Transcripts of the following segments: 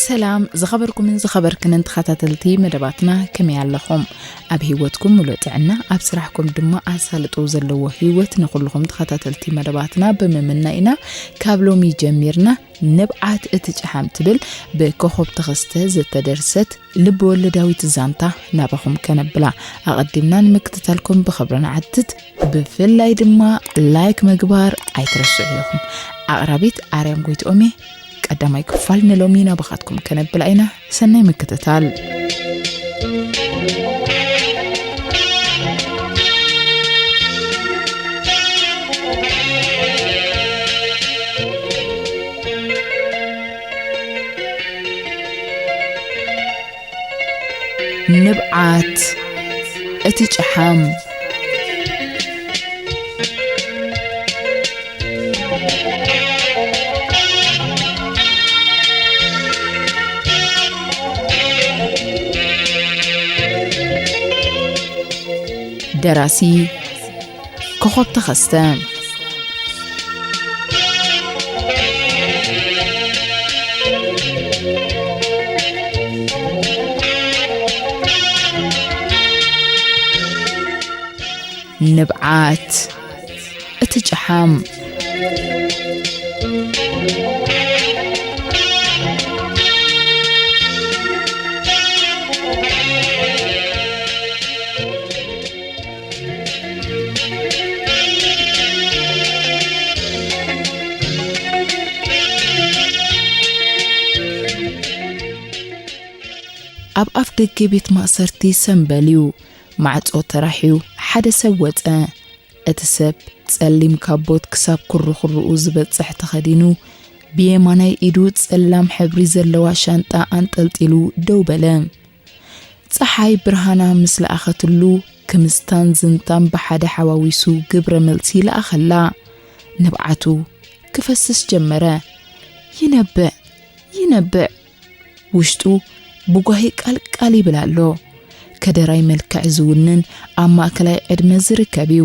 ሰላም ዝኸበርኩምን ዝኸበርክንን ተኸታተልቲ መደባትና፣ ከመይ ኣለኹም? ኣብ ህይወትኩም ምሉእ ጥዕና፣ ኣብ ስራሕኩም ድማ ኣሳልጦ ዘለዎ ህይወት ንኹልኹም ተኸታተልቲ መደባትና ብምምናይ ኢና። ካብ ሎሚ ጀሚርና ንብዓት እቲ ጨሓም ትብል ብኮኾብ ተኸስተ ዝተደርሰት ልብ ወለዳዊት ዛንታ ናባኹም ከነብላ። ኣቐዲምና ንምክትታልኩም ብኽብሪ ንዓትት። ብፍላይ ድማ ላይክ ምግባር ኣይትረስዑ ኢኹም። ኣቕራቢት ኣርያም ጎይትኦም እየ። ቀዳማይ ክፋል ንሎሚ ናባኻትኩም ከነብላ ኢና። ሰናይ ምክትታል። ንብዓት እቲ ጨሓም። ደራሲ ኮኾብ ተኸስተ። ንብዓት እቲ ጨሓም። ኣብ ኣፍ ደገ ቤት ማእሰርቲ ሰምበል እዩ። ማዕጾ ተራሕዩ ሓደ ሰብ ወጸ። እቲ ሰብ ጸሊም ካቦት ክሳብ ኩርኩርኡ ዝበጽሕ ተኸዲኑ፣ ብየማናይ ኢዱ ጸላም ሕብሪ ዘለዋ ሻንጣ ኣንጠልጢሉ ደው በለ። ጸሓይ ብርሃና ምስ ለኣኸትሉ፣ ክምስታን ዝንታን ብሓደ ሓዋዊሱ ግብረ መልሲ ለኣኸላ። ንብዓቱ ክፈስስ ጀመረ። ይነብዕ፣ ይነብዕ። ውሽጡ ብጓሂ ቃልቃል ይብል ኣሎ። ከደራይ መልክዕ ዝውንን ኣብ ማእከላይ ዕድመ ዝርከብ እዩ።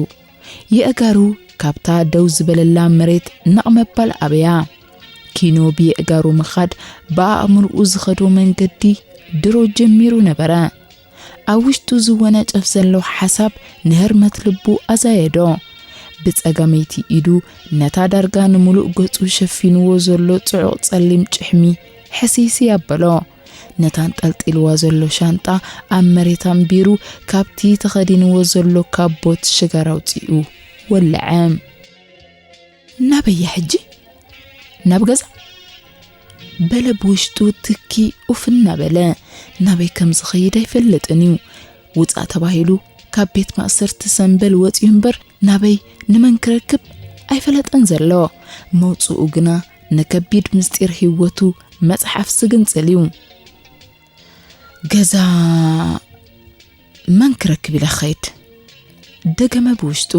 የእጋሩ ካብታ ደው ዝበለላ መሬት ነቕ መባል ኣበያ። ኪኖ ብየእጋሩ ምኻድ ብኣእምርኡ ዝኸዶ መንገዲ ድሮ ጀሚሩ ነበረ። ኣብ ውሽጡ ዝወነጨፍ ዘሎ ሓሳብ ንህርመት ልቡ ኣዛየዶ። ብጸጋመይቲ ኢዱ ነታ ዳርጋ ንምሉእ ገጹ ሸፊንዎ ዘሎ ጽዑቕ ጸሊም ጭሕሚ ሕስይስይ ኣበሎ። ነታ ኣንጠልጢልዋ ዘሎ ሻንጣ ኣብ መሬት ኣንቢሩ ካብቲ ተኸዲንዎ ዘሎ ካቦት ሽጋራ ኣውጺኡ ወለዐ። ናበይ እየ ሕጂ? ናብ ገዛ? በለ ብውሽጡ ትኪ ኡፍ እናበለ። ናበይ ከም ዝኸይድ ኣይፈልጥን እዩ። ውጻእ ተባሂሉ ካብ ቤት ማእሰርቲ ሰምበል ወጺኡ እምበር ናበይ ንመን ክረክብ ኣይፈለጠን ዘሎ። መውጽኡ ግና ንከቢድ ምስጢር ህይወቱ መጽሓፍ ዝግንጽል እዩ። ገዛ መን ክረክብ ኢለ ክኸይድ? ደገመ ብውሽጡ።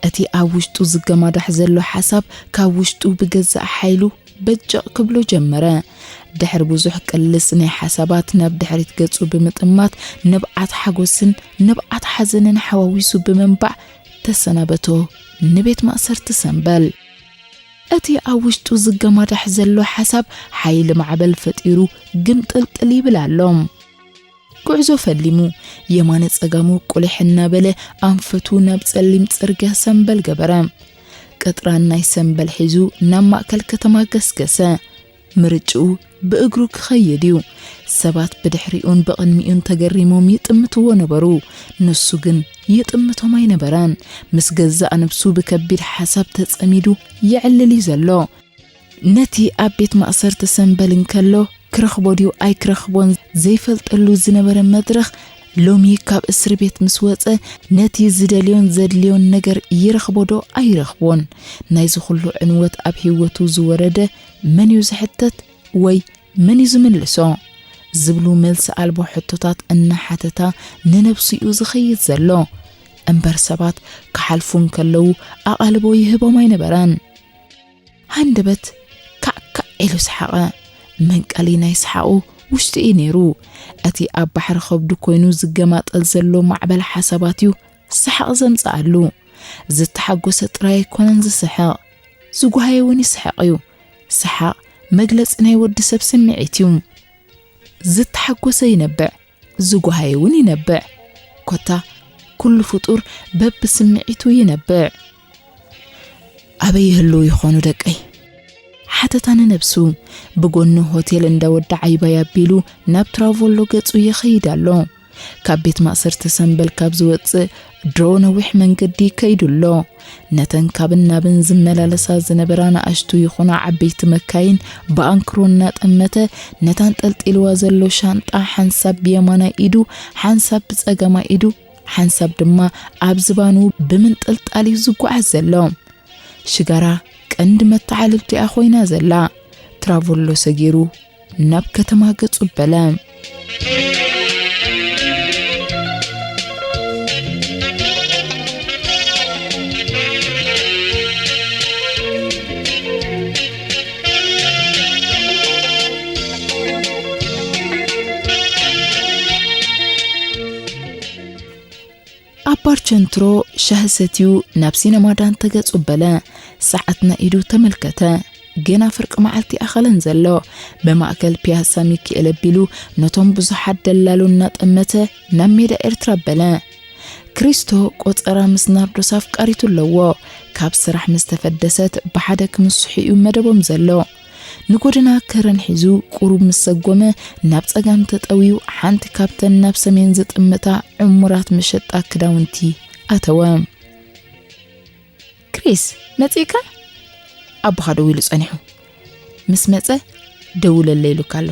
እቲ ኣብ ውሽጡ ዝገማዳሕ ዘሎ ሓሳብ ካብ ውሽጡ ብገዛእ ሓይሉ በጀቕ ክብሎ ጀመረ። ድሕሪ ብዙሕ ቅልስ ናይ ሓሳባት ናብ ድሕሪት ገጹ ብምጥማት ንብዓት ሓጎስን ንብዓት ሓዘንን ሓዋዊሱ ብምንባዕ ተሰናበቶ ንቤት ማእሰርቲ ሰምበል። እቲ ኣብ ውሽጡ ዝገማዳሕ ዘሎ ሓሳብ ሓይሊ ማዕበል ፈጢሩ ግምጥልጥል ይብል ኣሎ። ጉዕዞ ፈሊሙ የማነ ጸጋሙ ቁልሕ እናበለ ኣንፈቱ ናብ ጸሊም ጽርግያ ሰምበል ገበረ። ቅጥራን ናይ ሰምበል ሒዙ ናብ ማእከል ከተማ ገስገሰ። ምርጭኡ ብእግሩ ክኸይድ እዩ። ሰባት ብድሕሪኡን ብቕድሚኡን ተገሪሞም ይጥምትዎ ነበሩ። ንሱ ግን ይጥምቶም ኣይነበረን። ምስ ገዛእ ነብሱ ብከቢድ ሓሳብ ተጸሚዱ የዕልል እዩ ዘሎ። ነቲ ኣብ ቤት ማእሰርቲ ሰምበል እንከሎ ክረኽቦ ድዩ ኣይክረኽቦን ዘይፈልጠሉ ዝነበረ መድረኽ ሎሚ ካብ እስሪ ቤት ምስ ወጸ ነቲ ዝደልዮን ዘድልዮን ነገር ይረኽቦ ዶ ኣይረኽቦን? ናይዚ ኩሉ ዕንወት ኣብ ህይወቱ ዝወረደ መን እዩ ዝሕተት ወይ መን እዩ ዝምልሶ? ዝብሉ መልሲ ኣልቦ ሕቶታት እናሓተታ ንነብሱ እዩ ዝኸይድ ዘሎ። እምበር ሰባት ክሓልፉ እንከለዉ ኣቓልቦ ይህቦም ኣይነበረን። ሃንደበት ካዕካዕ ኢሉ ሰሓቐ። መንቀሊ ናይ ሰሓቑ ውሽጢ እዩ ነይሩ። እቲ ኣብ ባሕሪ ከብዱ ኮይኑ ዝገማጠል ዘሎ ማዕበል ሓሳባት እዩ ሰሓቕ ዘምጽኣሉ። ዝተሓጎሰ ጥራይ ኣይኮነን ዝስሕቕ፣ ዝጓሃየ እውን ይስሕቕ እዩ። ሰሓቕ መግለጺ ናይ ወዲ ሰብ ስምዒት እዩ። ዝተሓጎሰ ይነብዕ፣ ዝጓሃየ እውን ይነብዕ። ኮታ ኩሉ ፍጡር በብስምዒቱ ይነብዕ። ኣበይ ይህልዉ ይኾኑ ደቀይ? ሓተታ ንነብሱ። ብጎኒ ሆቴል እንዳ ወዲ ዓይባይ ኣቢሉ ናብ ትራቮሎ ገጹ ይኸይድ ኣሎ። ካብ ቤት ማእሰርቲ ሰምበል ካብ ዝወጽእ ድሮ ነዊሕ መንገዲ ከይዱ ኣሎ። ነተን ካብን ናብን ዝመላለሳ ዝነበራ ንኣሽቱ ይኹና ዓበይቲ መካይን ብኣንክሮ እናጠመተ፣ ነታ ኣንጠልጢልዋ ዘሎ ሻንጣ ሓንሳብ ብየማናይ ኢዱ፣ ሓንሳብ ብጸጋማይ ኢዱ፣ ሓንሳብ ድማ ኣብ ዝባኑ ብምንጥልጣል እዩ ዝጓዓዝ ዘሎ። ሽጋራ ቀንዲ መተዓልልቲኣ ኮይና ዘላ። ትራቮሎ ሰጊሩ ናብ ከተማ ገጹ በለ። ኣብ ባር ቸንትሮ ሻሂ ሰትዩ ናብ ሲነማ ዳንተ ገጹ በለ። ሰዓት ናይ ኢዱ ተመልከተ። ገና ፍርቂ መዓልቲ ኣኸለን ዘሎ። ብማእከል ፒያሳ ሚኪኤል ኣቢሉ ነቶም ብዙሓት ደላሉ እናጠመተ ናብ ሜዳ ኤርትራ በለ። ክሪስቶ ቆጸራ ምስ ናርዶስ ኣፍቃሪቱ ኣለዎ። ካብ ስራሕ ምስ ተፈደሰት ብሓደ ክምስሑ እዩ መደቦም ዘሎ። ንጎደና ከረን ሒዙ ቁሩብ ምስ ሰጎመ ናብ ጸጋም ተጠውዩ ሓንቲ ካብተን ናብ ሰሜን ዝጥምታ ዕሙራት መሸጣ ክዳውንቲ ኣተወ። ክሪስ፣ መጺእካ? ኣቦኻ ደዊሉ ጸኒሑ። ምስ መጸ ደውለለይ ኢሉካ ኣሎ።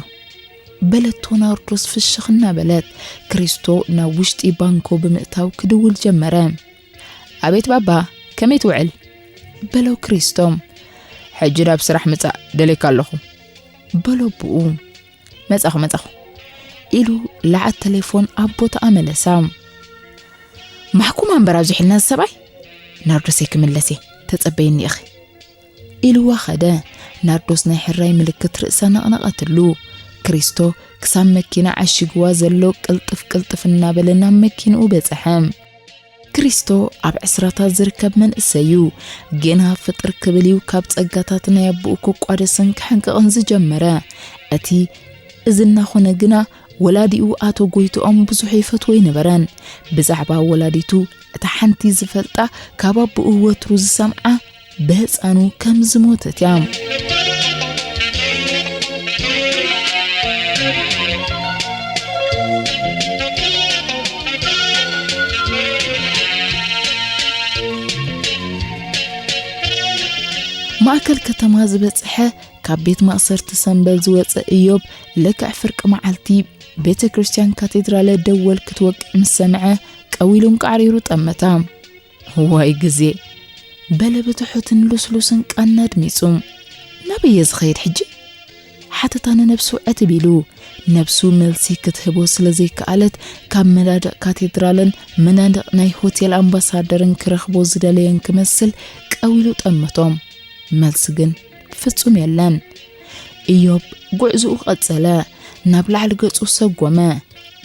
በለቶ ናርዶስ ፍሽኽ እናበለት። ክሪስቶ ናብ ውሽጢ ባንኮ ብምእታው ክድውል ጀመረ። ኣቤት ባባ፣ ከመይ ትውዕል? በሎ ክሪስቶ። ሕጂ ናብ ስራሕ ምጻእ ደልየካ ኣለኹ። በሎ ኣቦኡ። መጻኹ፣ መጻኹ። ኢሉ ለዓት ቴሌፎን ኣብ ቦታኣ መለሳ። ማሕኩማ እምበር ኣብዚሑልና እዚ ሰብኣይ። ናርዶሰይ ክምለስ እየ፣ ተጸበይኒ ኢኺ። ኢልዋ ኸደ። ናርዶስ ናይ ሕራይ ምልክት ርእሳ ነቕነቐትሉ። ክሪስቶ ክሳብ መኪና ዓሺግዋ ዘሎ ቅልጥፍ ቅልጥፍ እናበለ ናብ መኪንኡ በጽሐ። ክሪስቶ ኣብ ዕስራታት ዝርከብ መንእሰይ እዩ። ገና ፍጥር ክብል እዩ ካብ ጸጋታት ናይ ኣቦኡ ክቋደስን ክሕንቅቕን ዝጀመረ። እቲ እዚ እናኾነ ግና ወላዲኡ ኣቶ ጎይትኦም ብዙሕ ይፈትዎ ኣይነበረን። ብዛዕባ ወላዲቱ እታ ሓንቲ ዝፈልጣ ካብ ኣቦኡ ወትሩ ዝሰምዓ ብህፃኑ ከም ዝሞተት እያ። ማእከል ከተማ ዝበፅሐ ካብ ቤት ማእሰርቲ ሰምበል ዝወፀ እዮብ ልክዕ ፍርቂ መዓልቲ ቤተ ክርስቲያን ካቴድራለ ደወል ክትወቅዕ ምስ ሰምዐ ቀዊሉን ቃዕሪሩ ጠመታ። ዋይ ግዜ! በለ ብትሑትን ልስሉስን ቃና ኣድሚጹ። ናበይ እየ ዝኸይድ ሕጂ? ሓተታ ንነብሱ ዕትብ ኢሉ። ነብሱ መልሲ ክትህቦ ስለ ዘይከኣለት፣ ካብ መናድቕ ካቴድራልን መናድቕ ናይ ሆቴል ኣምባሳደርን ክረኽቦ ዝደለየን ክመስል ቀዊሉ ጠመቶም። መልሲ ግን ፍጹም የለን። እዮብ ጉዕዝኡ ቀጸለ። ናብ ላዕሊ ገጹ ሰጎመ።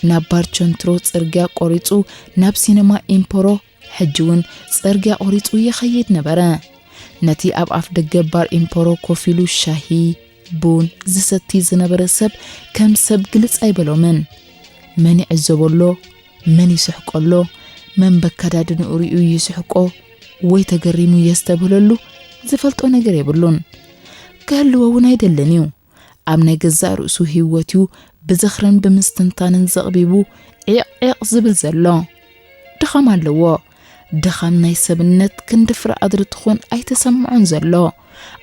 ናብ ባርቸንትሮ ጽርግያ ቆሪጹ ናብ ሲነማ ኢምፖሮ ሕጂ እውን ጽርግያ ቆሪጹ ይኸይድ ነበረ። ነቲ ኣብ ኣፍ ደገ ባር ኢምፖሮ ኮፍ ኢሉ ሻሂ፣ ቡን ዝሰቲ ዝነበረ ሰብ ከም ሰብ ግልጽ ኣይበሎምን። መን ይዕዘቦ ኣሎ፣ መን ይስሕቆ ኣሎ፣ መን በካዳድንኡ ሪኡ ይስሕቆ ወይ ተገሪሙ የስተብህለሉ ዝፈልጦ ነገር የብሉን። ክህልዎ እውን ኣይደልን እዩ። ኣብ ናይ ገዛእ ርእሱ ህይወት እዩ ብዝኽርን ብምስትንታንን ዘቕቢቡ ዒቕ ዒቕ ዝብል ዘሎ። ድኻም ኣለዎ። ድኻም ናይ ሰብነት ክንዲ ፍረ ኣድሪ ትኹን ኣይተሰምዖን ዘሎ።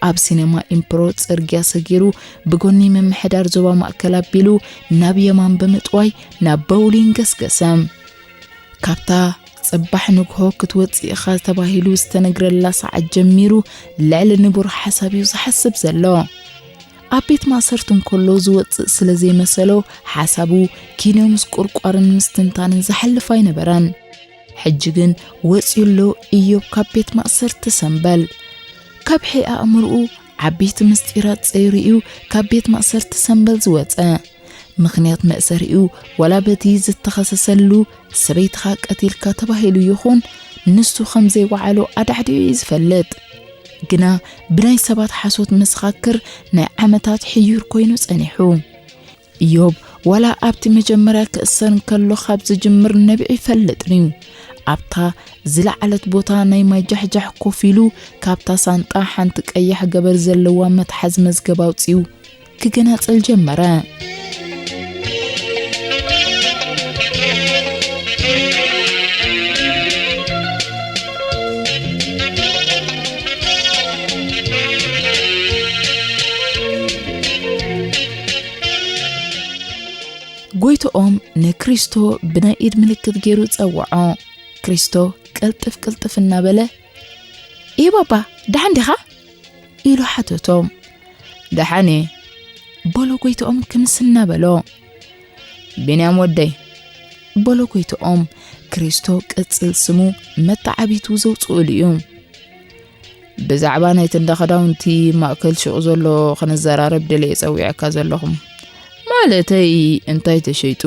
ኣብ ሲነማ ኢምፕሮ ጽርግያ ሰጊሩ ብጎኒ ምምሕዳር ዞባ ማእከል ኣቢሉ ናብ የማን ብምጥዋይ ናብ ቦውሊን ገስገሰ። ካብታ ጽባሕ ንግሆ ክትወጽእ ኢኻ ተባሂሉ ዝተነግረላ ሰዓት ጀሚሩ ልዕሊ ንቡር ሓሳብ እዩ ዝሓስብ ዘሎ። ኣብ ቤት ማእሰርቲ እንከሎ ዝወጽእ ስለ ዘይመሰሎ ሓሳቡ ኪኖ ምስ ቁርቋርን ምስትንታንን ዝሓልፍ ኣይነበረን። ሕጂ ግን ወጺኡ ኣሎ እዮብ ካብ ቤት ማእሰርቲ ሰምበል። ከብሒ ኣእምርኡ ዓበይቲ ምስጢራት ጸይሩ እዩ ካብ ቤት ማእሰርቲ ሰምበል ዝወጸ። ምኽንያት መእሰሪኡ ዋላ በቲ ዝተኸሰሰሉ ሰበይትኻ ቀቲልካ ተባሂሉ ይኹን ንሱ ከም ዘይወዓሎ ኣዳዕዲዑ እዩ ዝፈልጥ። ግና ብናይ ሰባት ሓሶት ምስኻክር ናይ ዓመታት ሕዩር ኮይኑ ጸኒሑ። ኢዮብ ዋላ ኣብቲ መጀመርያ ክእሰር እንከሎ ካብ ዝጅምር ነቢዑ ይፈልጥ ነይሩ። ኣብታ ዝለዓለት ቦታ ናይ ማይ ጃሕጃሕ ኮፍ ኢሉ፣ ካብታ ሳንጣ ሓንቲ ቀያሕ ገበር ዘለዋ መትሓዚ መዝገብ ኣውጺኡ ክገናጽል ጀመረ። ጎይትኦም ንክሪስቶ ብናይ ኢድ ምልክት ገይሩ ጸውዖ። ክሪስቶ ቅልጥፍ ቅልጥፍ እናበለ፣ "ኤ ባባ፣ ደሓን ዲኻ?" ኢሉ ሓተቶም። "ደሓን እየ" በሎ ጎይትኦም ክምስ እናበሎ። "ቢንያም ወደይ" በሎ ጎይትኦም፣ ክሪስቶ ቅጽል ስሙ መተዓቢቱ ዘውጽኡሉ እዩ። "ብዛዕባ ናይቲ እንዳ ክዳውንቲ ማእከል ሹቕ ዘሎ ክንዘራረብ ደልየ ጸዊዐካ ዘለኹ። ማለተይ፣ እንታይ ተሸይጡ፣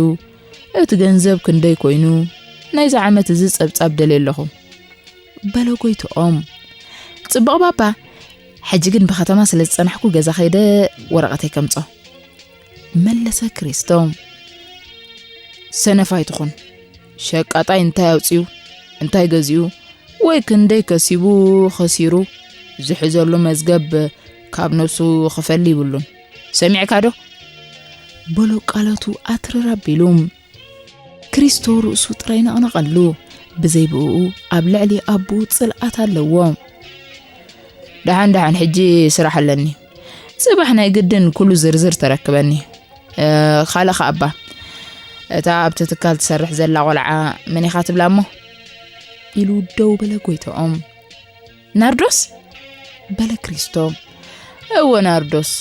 እቲ ገንዘብ ክንደይ ኮይኑ፣ ናይዚ ዓመት እዚ ጸብጻብ ደልየ ኣለኹ" በሎ ጎይትኦም። "ጽቡቕ ባባ፣ ሕጂ ግን ብኸተማ ስለ ዝጸናሕኩ ገዛ ከይደ ወረቐተይ ከምጾ" መለሰ ክሪስቶ። "ሰነፍ ኣይትኹን። ሸቃጣይ እንታይ ኣውጺኡ፣ እንታይ ገዚኡ፣ ወይ ክንደይ ከሲቡ፣ ኸሲሩ፣ ዝሕዘሉ መዝገብ ካብ ነብሱ ክፈሊ ይብሉን። ሰሚዕካ ዶ?" በሎ ቃላቱ ኣትርር ኣቢሉ። ክሪስቶ ርእሱ ጥራይ ነቕነቐሉ። ብዘይ ብእኡ ኣብ ልዕሊ ኣቦኡ ጽልኣት ኣለዎ። "ደሓን ደሓን፣ ሕጂ ስራሕ ኣለኒ። ጽባሕ ናይ ግድን ኩሉ ዝርዝር ተረክበኒ። እ፣ ካልእ ኸኣ እባ፣ እታ ኣብቲ ትካል ትሰርሕ ዘላ ቖልዓ መን ኢኻ ትብላ እሞ?" ኢሉ ደው በለ ጎይትኦም። "ናርዶስ?" በለ ክሪስቶ። "እወ፣ ናርዶስ።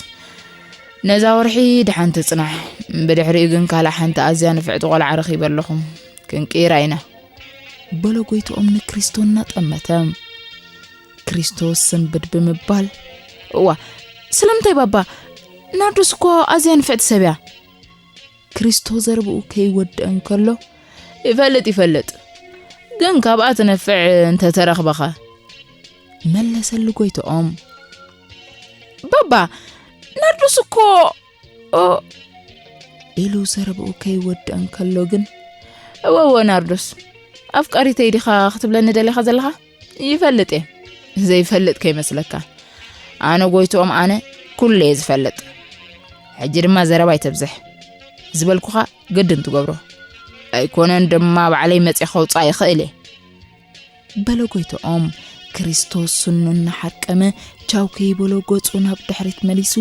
ነዛ ወርሒ ደሓን ትጽናሕ። ብድሕሪኡ ግን ካልእ ሓንቲ ኣዝያ ንፍዕቲ ቖልዓ ረኺበ ኣለኹ። ክንቅይራ ኢና" በሎ ጎይትኦም ንክሪስቶ እናጠመተ። ክሪስቶ ስንብድ ብምባል፣ "እዋ፣ ስለምንታይ ባባ? ናርዶስ እኮ ኣዝያ ንፍዕቲ ሰብ እያ።" ክሪስቶ ዘረብኡ ከይወድእ እንከሎ፣ "ይፈልጥ፣ ይፈልጥ። ግን ካብኣ ትነፍዕ እንተተረኽበኸ?" መለሰሉ ጎይትኦም። "ባባ፣ ናርዶስ እኮ" ኦ፣ ኢሉ ዘረብኡ ከይወድእ እንከሎ ግን፣ "እወ፣ እወ፣ ናርዶስ፣ ኣፍቃሪተይ ዲኻ ክትብለኒ ደሊኻ ዘለኻ? ይፈልጥ እየ። ዘይፈልጥ ከይመስለካ። ኣነ ጎይትኦም፣ ኣነ ኩሉ እየ ዝፈልጥ። ሕጂ ድማ ዘረባ ኣይተብዝሕ። ዝበልኩኻ ግድን ትገብሮ። ኣይኮነን ድማ ባዕለይ መጺእ ከውጽኣ ይኽእል እየ" በለ ጎይትኦም። ክሪስቶስ ስኑ እናሓርቀመ ቻው ከይበሎ ገጹ ናብ ድሕሪት መሊሱ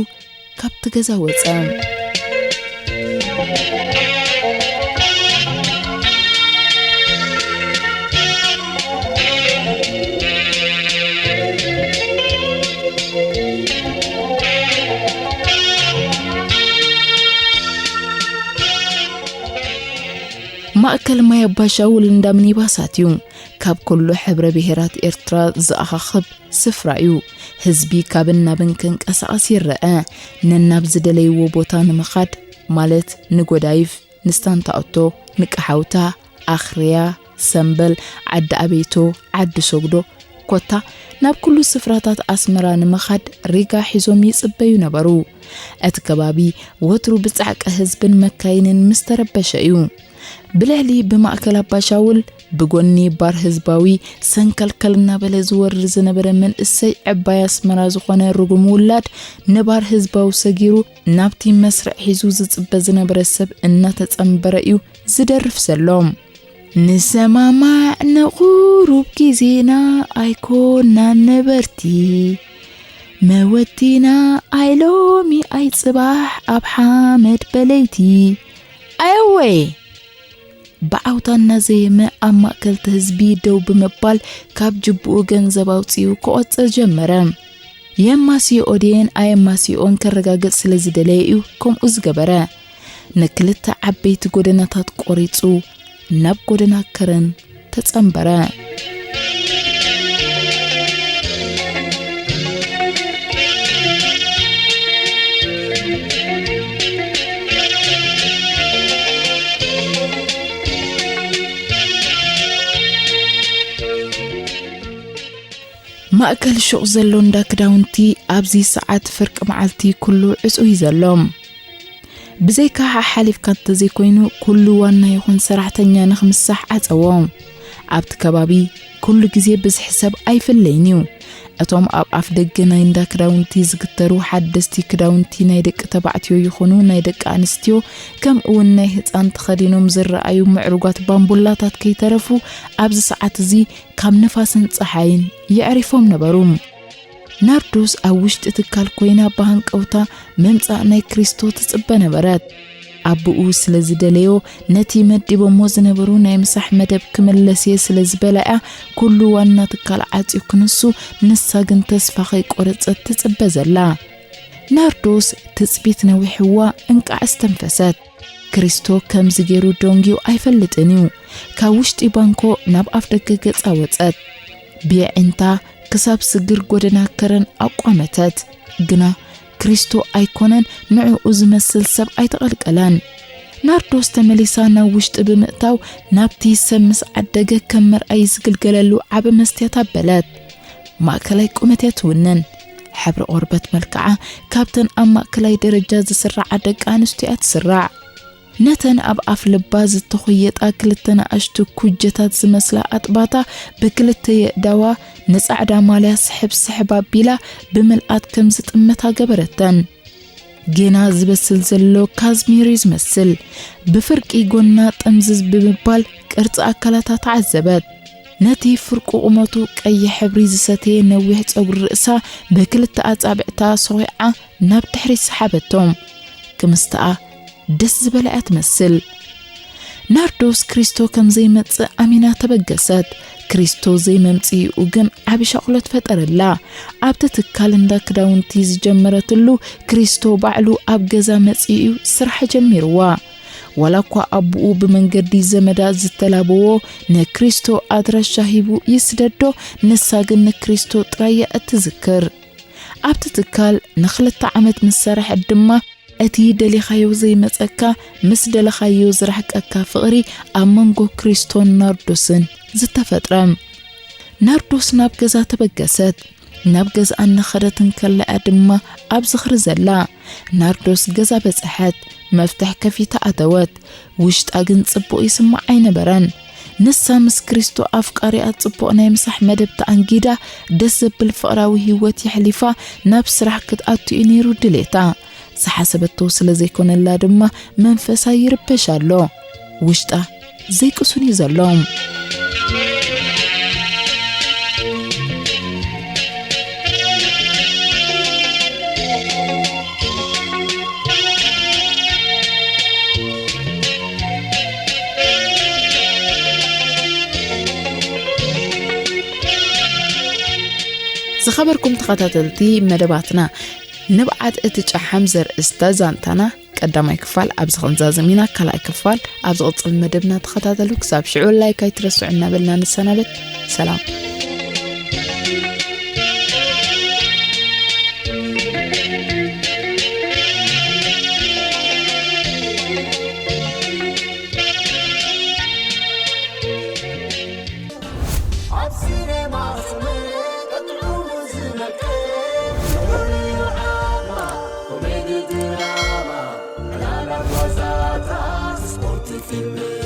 ካብቲ ገዛ ወጸ። ማእከል ማይ ኣባሻውል እንዳ ሚኒባሳት እዩ። ካብ ኩሉ ሕብረ ብሄራት ኤርትራ ዝኣኻኽብ ስፍራ እዩ። ህዝቢ ካብን ናብን ክንቀሳቐስ ይረአ። ነናብ ዝደለይዎ ቦታ ንምኻድ፣ ማለት ንጎዳይፍ፣ ንስታንታኦቶ፣ ንቀሓውታ፣ ኣኽርያ፣ ሰምበል፣ ዓዲ ኣቤቶ፣ ዓዲ ሶግዶ፣ ኮታ ናብ ኩሉ ስፍራታት ኣስመራ ንምኻድ ሪጋ ሒዞም ይጽበዩ ነበሩ። እቲ ከባቢ ወትሩ ብጻዕቂ ህዝብን መካይንን ምስ ተረበሸ እዩ። ብልዕሊ ብማእከል ኣባሻውል ብጎኒ ባር ህዝባዊ ሰንከልከል እናበለ ዝወርድ ዝነበረ መንእሰይ ዕባይ ኣስመራ ዝኾነ ርጉም ውላድ ንባር ህዝባዊ ሰጊሩ ናብቲ መስርዕ ሒዙ ዝጽበ ዝነበረ ሰብ እናተጸንበረ እዩ ዝደርፍ ዘሎ። ንሰማማዕ ንቑሩብ ግዜና ኣይኮናን ነበርቲ፣ መወቲና ኣይ ሎሚ ኣይ ጽባሕ ኣብ ሓመድ በለይቲ። ኣየወይ! ብዓውታ እናዘየመ ኣብ ማእከል እቲ ህዝቢ ደው ብምባል ካብ ጅብኡ ገንዘብ ኣውጺኡ ክቖጽር ጀመረ። የማስይኦ ድየን ኣየማስይኦን ከረጋግጽ ስለ ዝደለየ እዩ ከምኡ ዝገበረ። ንክልተ ዓበይቲ ጎደናታት ቆሪጹ ናብ ጎደና ከረን ተጸንበረ። ማእከል ሹቕ ዘሎ እንዳ ክዳውንቲ ኣብዚ ሰዓት ፍርቂ መዓልቲ ኩሉ ዕጹው እዩ ዘሎ። ብዘይካ ሓሓሊፍካ እንተዘይኮይኑ፣ ኩሉ ዋና ይኹን ሰራሕተኛ ንኽምሳሕ ዓጸዎ። ኣብቲ ከባቢ ኩሉ ግዜ ብዝሒ ሰብ ኣይፍለይን እዩ። እቶም ኣብ ኣፍ ደገ ናይ እንዳ ክዳውንቲ ዝግተሩ ሓደስቲ ክዳውንቲ ናይ ደቂ ተባዕትዮ ይኹኑ ናይ ደቂ ኣንስትዮ፣ ከምኡ እውን ናይ ህጻን ተኸዲኖም ዝረኣዩ ምዕሩጋት ባምቡላታት ከይተረፉ ኣብዚ ሰዓት እዚ ካብ ንፋስን ጸሓይን የዕሪፎም ነበሩ። ናርዶስ ኣብ ውሽጢ ትካል ኮይና ብሃንቀውታ ምምጻእ ናይ ክሪስቶ ትጽበ ነበረት። ኣቦኡ ስለ ዝደለዮ፣ ነቲ መዲቦሞ ዝነበሩ ናይ ምሳሕ መደብ ክምለስ እየ ስለ ዝበላ እያ ኩሉ ዋና ትካል ዓጽዩ ክንሱ፣ ንሳ ግን ተስፋ ከይቆረጸት ትጽበ ዘላ። ናርዶስ ትጽቢት ነዊሕዋ እንቃዕ ዝተንፈሰት። ክሪስቶ ከምዚ ገይሩ ደንጉዩ ኣይፈልጥን እዩ። ካብ ውሽጢ ባንኮ ናብ ኣፍ ደገ ገጻ ወጸት። ብየዒንታ ክሳብ ስግር ጎደና ከረን ኣቋመተት። ግና ክሪስቶ ኣይኮነን ንዕኡ ዝመስል ሰብ ኣይተቐልቀለን። ናርዶስ ተመሊሳ ናብ ውሽጢ ብምእታው ናብቲ ሰብ ምስ ዓደገ ከም መርኣይ ዝግልገለሉ ዓቢ መስትያት ኣበለት። ማእከላይ ቁመት እያ ትውንን። ሕብሪ ቆርበት መልክዓ ካብተን ኣብ ማእከላይ ደረጃ ዝስራዓ ደቂ ኣንስትዮ እያ ትስራዕ። ነተን ኣብ ኣፍ ልባ ዝተኾየጣ ክልተ ንኣሽቱ ኩጀታት ዝመስላ ኣጥባታ ብክልተ የእዳዋ ንጻዕዳ ማልያ ስሕብ ስሕብ ኣቢላ ብምልኣት ከም ዝጥመታ ገበረተን። ጌና ዝበስል ዘሎ ካዝሚር እዩ ዝመስል። ብፍርቂ ጎና ጥምዝዝ ብምባል ቅርጺ ኣካላታ ተዓዘበት። ነቲ ፍርቂ ቁመቱ ቀይሕ ሕብሪ ዝሰተየ ነዊሕ ጸጉሪ ርእሳ ብክልተ ኣጻብዕታ ሰኺዓ ናብ ድሕሪት ሰሓበቶም። ክምስትኣ ደስ ዝበላ እያ ትመስል። ናርዶስ ክሪስቶ ከም ዘይመጽእ ኣሚና ተበገሰት። ክሪስቶ ዘይመምጽኢኡ ግን ዓቢ ሻቕሎት ፈጠረላ። ኣብቲ ትካል እንዳ ክዳውንቲ ዝጀመረትሉ ክሪስቶ ባዕሉ ኣብ ገዛ መጺኡ እዩ ስራሕ ጀሚርዋ። ዋላ እኳ ኣቦኡ ብመንገዲ ዘመዳ ዝተላበዎ ንክሪስቶ ኣድራሻ ሂቡ ይስደዶ፣ ንሳ ግን ንክሪስቶ ጥራይ እያ እትዝክር። ኣብቲ ትካል ንኽልተ ዓመት ምስ ሰረሐት ድማ እቲ ደሊኻዮ ዘይመጸካ፣ ምስ ደለኻዮ ዝራሕቀካ ፍቕሪ ኣብ መንጎ ክሪስቶን ናርዶስን ዝተፈጥረ። ናርዶስ ናብ ገዛ ተበገሰት። ናብ ገዝኣ እናኸደት እንከላ እያ ድማ ኣብ ዝኽሪ ዘላ። ናርዶስ ገዛ በጽሐት። መፍትሕ ከፊታ ኣተወት። ውሽጣ ግን ጽቡቕ ይስማዕ ኣይነበረን። ንሳ ምስ ክሪስቶ ኣፍቃሪኣ ጽቡቕ ናይ ምሳሕ መደብ ተኣንጊዳ፣ ደስ ዘብል ፍቕራዊ ህይወት የሕሊፋ ናብ ስራሕ ክትኣቱ እዩ ነይሩ ድሌታ። ዝሓሰበቶ ስለ ዘይኮነላ ድማ መንፈሳ ይርበሽ ኣሎ። ውሽጣ ዘይቅሱን እዩ ዘሎ። ዝኸበርኩም ተኸታተልቲ መደባትና፣ ንብዓት እቲ ጨሓም ዘርእስተ ዛንታና ቀዳማይ ክፋል ኣብዚ ክንዛዝም ኢና። ካልኣይ ክፋል ኣብ ዝቕጽል መደብና ተኸታተሉ። ክሳብ ሽዑ ላይክ ኣይትረስዑ እናበልና ንሰናበት። ሰላም። ኣብ ሲኔማ ስምዒት ጥዑም ዝነቅል፣ ፍቕሪ ዓማ፣ ኮሜዲ ድራማ፣ ዕላላት ዋዛታት፣ ስፖርት ፊልም